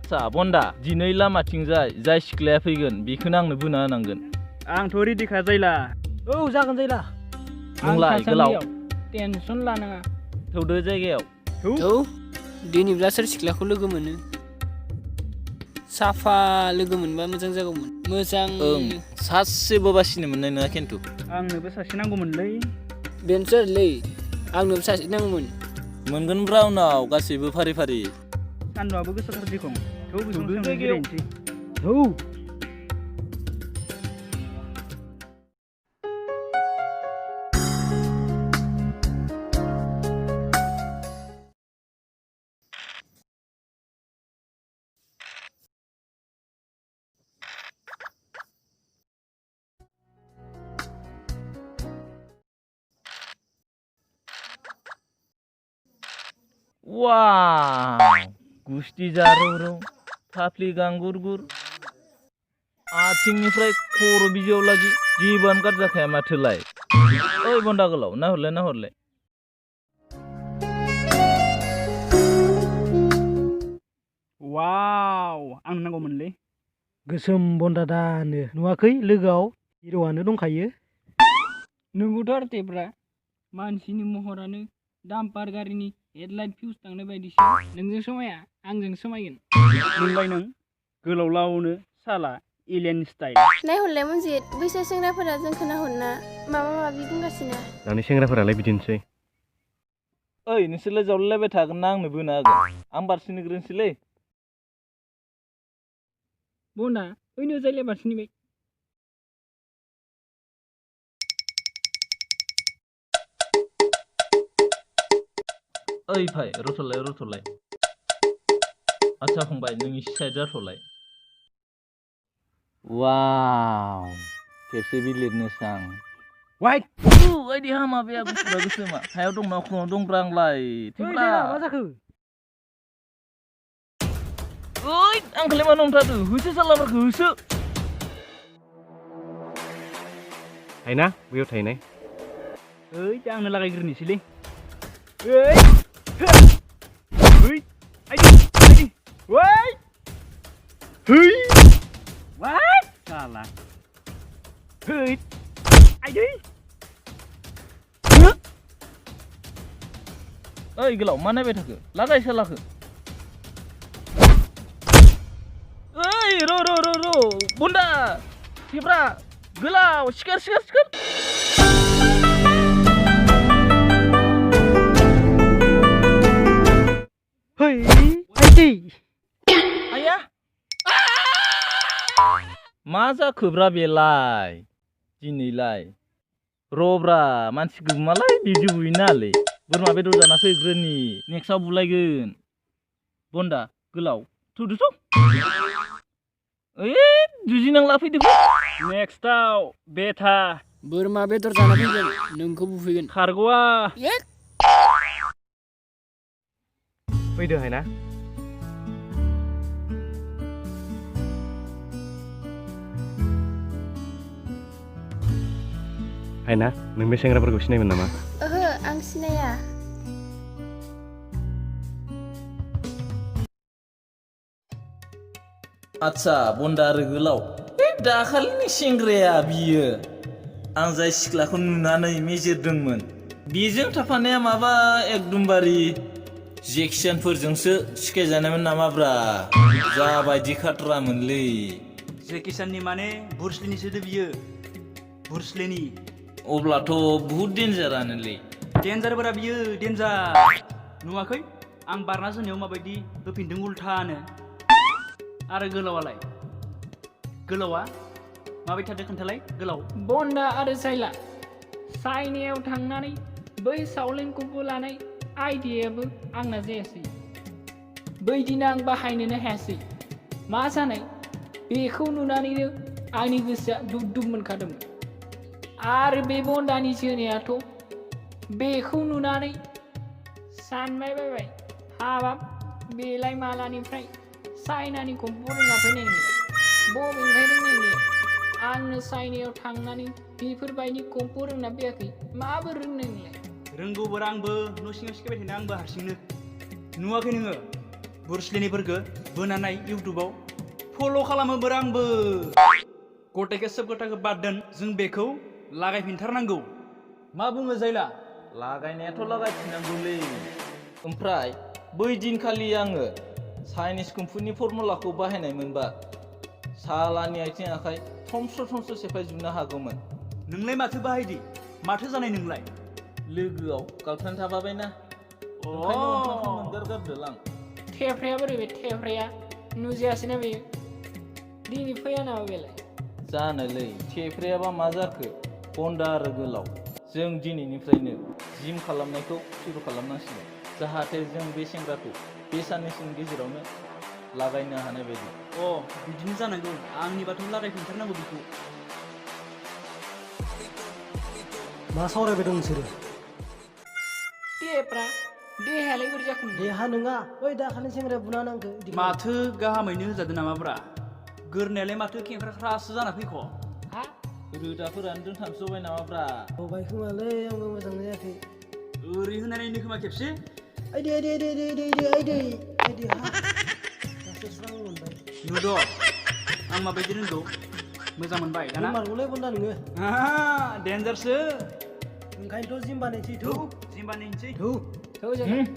आच्छा बन्दा दिनै लामाथिंजाय जाय सिख्लाया फैगोन बेखौनो आंनो बोना होनांगोन। आंथ' रेडिखा जायला। औ जागोन जायला। नोंलाय गोलाव टेनसन लानाङा। थौदो जायगायाव। थौ दिनैब्ला सोर सिख्लाखौ लोगो मोनो। साफा लोगो मोनबा मोजां जागौमोन। मोजां सासेबो बासिनो मोननाय नङा खिन्थु। आंनोबो सासे नांगौमोनलै। बेनोसोलै आंनोबो सासे नांगौमोन। मोनगोनब्रा उनाव गासैबो फारि फारि। सान्दुंआबो गोसाथार दिखं। थौ बिसोर जिरायनोसै। थौ वाव गुस्ति जारौ फाफ्लि गांगुरगुर आथिंनिफ्राय खर' बिजौआव लागि जेबोआनो गारजाखाया माथोलाय। ओइ बन्दा गोलाव नाहरलाय। वाव आंनो नांगौमोनलै। गोसोम बन्दा दानो नुवाखै लोगोआव हिर'आनो दंखायो। नंगौथार तेब्रा मानसिनि महरानो डाम्पार गारिनि हेडलाइट फिउस थांनाय बायदिसो। नोंजों समाया आंजों समायगोन। नोंलाय नों गोलाव लावनो साला एलियन स्टाइल। नायहरलाय मन्जित बैसो सेंग्राफोरा जोंखौ नाहरना माबा माबि बुंगासिनो। दानि सेंग्राफोरालाय बिदिनोसै। ओइ नोंसोरलाय जावलायलायबाय थागोन ना आंनो बोना होगोन? आं बारसिनग्रोनोसैलै। बन्दा ओइनो जायलाय बारसिनिबाय। ओइ भाइ रथ'लाय। आच्छा फंबाय नों इसे साइड जाथ'लाय। वाव खेबसे बिलिरनोसै आं। वाइट ओइदि हामा बेया गुफुरा गोसोमा हायाव दंना अख्राङाव दंब्रा आंलाय। मा जाखो? ओइ आंखौलाय मानो हमथादो? होसो सालाफोरखौ होसो। थायना बैयाव थायनाय। ओइ दा आंनो लागायग्रोनोसैलै। साला ओइ गोलाव मा नायबाय थाखो? लागाय सालाखो। ओइ र' बन्दा हेब्रा गोलाव सिखार। आया मा जाखोब्रा बेलाय दिनैलाय? र'ब्रा मानसि गोमालाय बिदि बुयो नालै। बोरमा बेदर जाना फैग्रोनि नेक्स्टआव बुलायगोन। बन्दा गोलाव थौदो। ओइ जुजिनांला फैदो। नेक्स्टआव बेथा बोरमा बेदर जाना फैगोन नोंखौ बुफैगोन। खारग'आ फैदो हायना। हायना नों बे सेंग्राफोरखौ सिनायमोन नामा? ओहो आं सिनाया। आच्छा बन्दा आरो गोलाव दाखालिनि सेंग्राया बियो आं जाय सिख्लाखौ नुनानै मेजेरदोंमोन बेजों थाफानाया माबा एकदमबारे जेक्सनफोरजोंसो सिखायजानायमोन नामाब्रा? जाबायदि खाथ्रामोनलै। जेकिसाननि माने बुरस्लिनिसोदो बियो। बुरस्लिनि अब्लाथ' बहुद डेन्जारानोलै। डेन्जारफोरा बियो डेन्जार। नुवाखै आं बारना जोनायाव माबायदि होफिनदों उल्थानो। आरो गोलावा माबायदि थादों खोन्थालाय गोलाव। बन्दा आरो जायला चाइनायाव थांनानै बै सावलेनखौबो लानाय आइडियायाबो आंना जायासै। बै दिन आं बाहायनोनो हायासै। मा जानाय बेखौ नुनानैनो आंनि गोसोआ दुब मोनखादोंमोन। आरो बे बन्दानि जोनायाथ' बेखौ नुनानै सानबाय बायबाय हाबाब बेलाय मालानिफ्राय चाइनानि कम्पु रोंना फैनाय नोंलाय? बबेनिफ्राय रोंनाय नोंलाय? आंनो चाइनायाव थांनानै बेफोरबायदि कम्पु रोंना फैयाखै। माबोरै रोंनाय नोंलाय? रोंगौबोरा आंबो न' सिङाव सिखायबाय थानो आंबो हारसिंनो। नुवाखै नोङो बुरस्लिनिफोरखौ? बोनानै इउटुबाव फल' खालामोबोर आंबो गथायखौ सोब खोथाखौ बाद दोन जों बेखौ लागायफिनथारनांगौ मा बुङो जायला लागायनायाथ' लागायफिननांगौलै ओमफ्राय बै दिनखालि आङो चाइनिस कुम्फुनि फर्मुलाखौ बाहायनाय मोनबा सालानि आथिं आखाइ थमस्र' सेफायजोबनो हागौमोन नोंलाय माथो बाहायदि माथो जानाय नोंलाय लोगोआव गार्लफ्रेन्ड थाबाबायना ओंखायनो ओंखामखौ मोनगारगारदोलां थेफ्राया बोरै बे थेफ्राया नुजायासैना बेयो दिनै फैया नामा बेलाय जानोलै थेफ्रायाबा मा जाखो बन्दा आरो गोलाव जों दिनैनिफ्रायनो जिम खालामनायखौ सुरु खालामनांसिगोन जाहाथे जों बे सेंग्राखौ बे साननैसोनि गेजेरावनो लागायनो हानाय बायदि बिदिनो जानांगौ आंनिबाथ' लागायफिनथारनांगौ बेखौ मा सावरायबाय दं नोंसोरो थेफ्रा देहायालाय बोरै जाखो देहा नङा ओइ दाखालि सेंग्राया बुना नांगौ माथो गाहामैनो होजादों नामाब्रा गोरनायालाय माथो खेंख्राख्रासो जाना फैख' हा रोदाफोरानो दोनथामसबाय नामाब्रा बावबाय खोमालै आंबो मोजां जायाखै ओरै होनायनि खोमा खेबसे आइदै हा दासो स्रां मोनबाय नुद' आं माबायदि रोंगौ मोजां मोनबाय दाना मारगौलै बन्दा नोङो डेन्जारसो ओंखायनोथ' जिम बानायसै जिम बानायनोसै थौ जागोन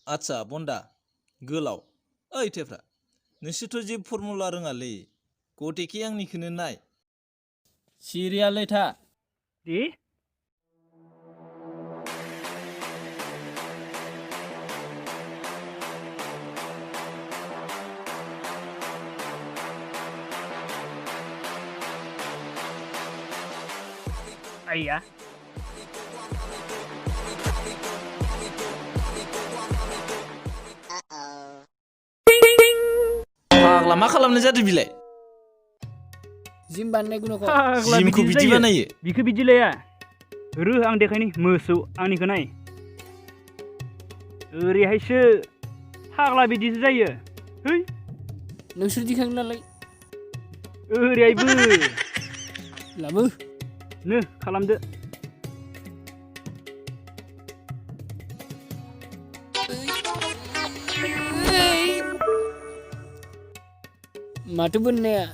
आच्छा बन्दा गोलाव ओइ थेफ्रा नोंसोरथ' जे फर्मुला रोङालै गटेखे आंनिखौनो नाय सिरियालै था दे आइया फाग्ला मा खालामनाय जादों बिलाय जिम बानायनायखौ न'खौ जिमखौ बिदि बानायो बिखौ बिदि लाया रो आं देखायनि मोसौ आंनिखौ नाय ओरैहायसो फाग्ला बिदिसो जायो है नोंसोर दिखांगोन नालाय ओरैहायबो लाबो नो खालामदो माथो बोननाया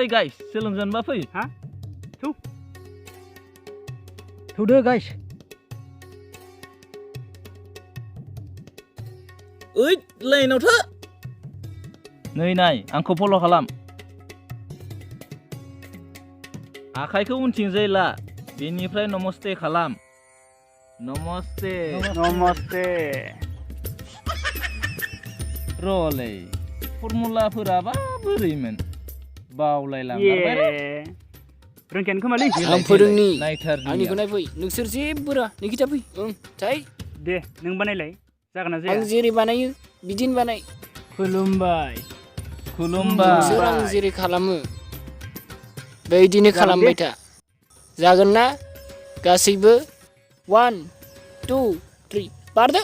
ओइ गाइस सोलोंजेनबा फै हा थौदो गाइस ओइ लाइनाव था नै नाय आंखौ फल' खालाम आखाइखौ उनथिंजाय ला बेनिफ्राय नमस्ते खालाम नमस्ते र'लै फर्मुलाफोराबा बोरैमोन बावलायलांबाय रोंखायानो खोमालै आं फोरोंनि नायथारनि आंनिखौ नायफै नोंसोर जेबो रोङा नोंखिथा फै थाय दे नों बानायलाय जागोन ना आं जाया जेरै बानायो बिदिनो बानाय खुलुमबाय नोंसोर आं जेरै खालामो बेबायदिनो खालामबाय था जागोन ना गासैबो 1 2 3 बारदो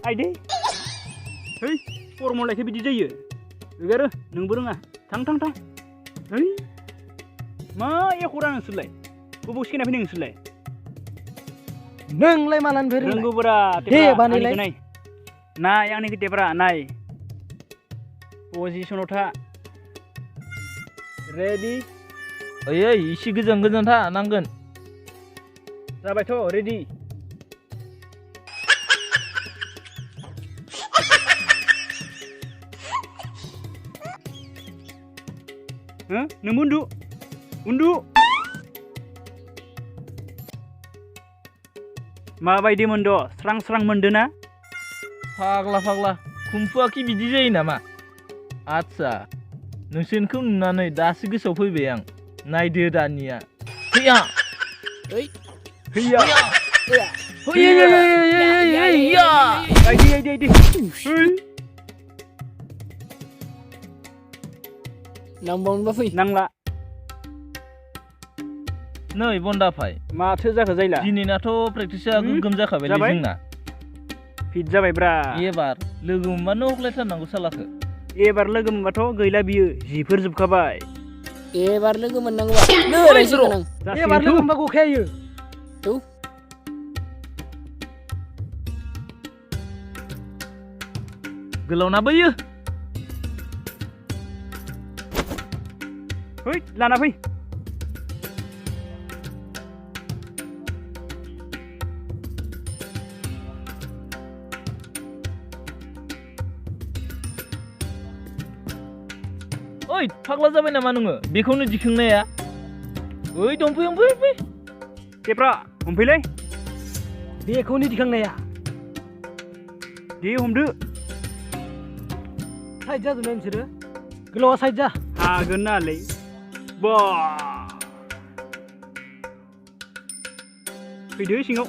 आइदे है फर्मुलाखौ बिदि जायो एगारो नोंबो रोङा थां है मा एखरा नोंसोरलाय बबाव सिखायना फैदों नोंसोरलाय नोंलाय मालानिफ्राय रोंगौब्रा दे बानायलाय नाय आंनि खोथाफ्रा नाय पजिसनाव था रेडि ओइ इसे गोजान था नांगोन जाबायथ' रेडि नोंबो उन्दु माबायदि मोनद' स्रां स्रां मोनदोना? फाग्ला फाग्ला खुम्फुआखि बिदि जायो नामा? आदसा नोंसोरनिखौ नुनानै दासो गोसोआव फैबाय आं। नायदो दानिया हैया ओइ हैया हैया आइदि है नांबावनोबा फै नांला नै बन्दाफाय माथो जाखो जायला दिनैनाथ' प्रेक्टिसा गोगोम जाखाबायलै जाबाय? जोंना। फिट जाबायब्रा एबार लोगो मोनबानो हख्लायथारनांगौ सालाखो। एबार लोगो मोनबाथ' गैला बियो जिफोर जोबखाबाय। एबार लोगो मोननांगौबा लोरायसिगोन आं एबार लोगो मोनबा गखायो थौ गोलावना बोयो है लाना फै ओइ फाग्ला जाबाय नामा नोङो बेखौनो दिखांनाया? ओइ दंफै दंफै फै केप्रा हमफैलै बेखौनो दिखांनाया दे हमदो साइड जाजोबनाय नोंसोरो गोलावा साइड जा हागोन नालै बा फैदो सिङाव